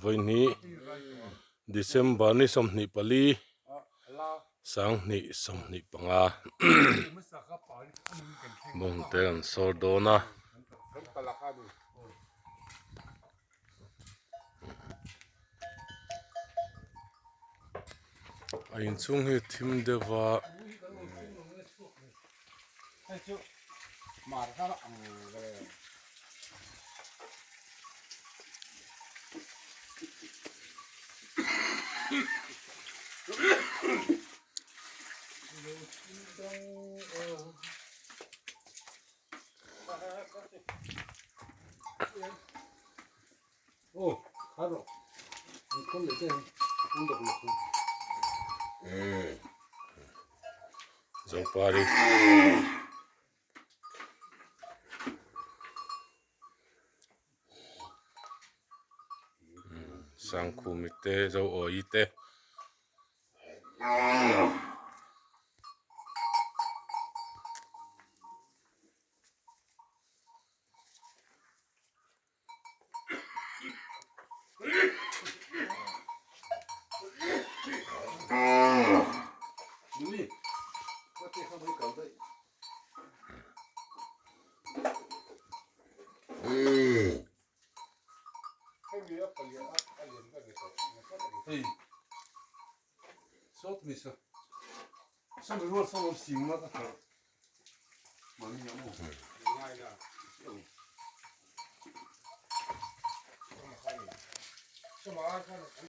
Vawihnih December ni 24 2025 bawngte an sawr dawn a. A inchhung hi thim deuh va. Zopari Sangkhumi te Zoawi te.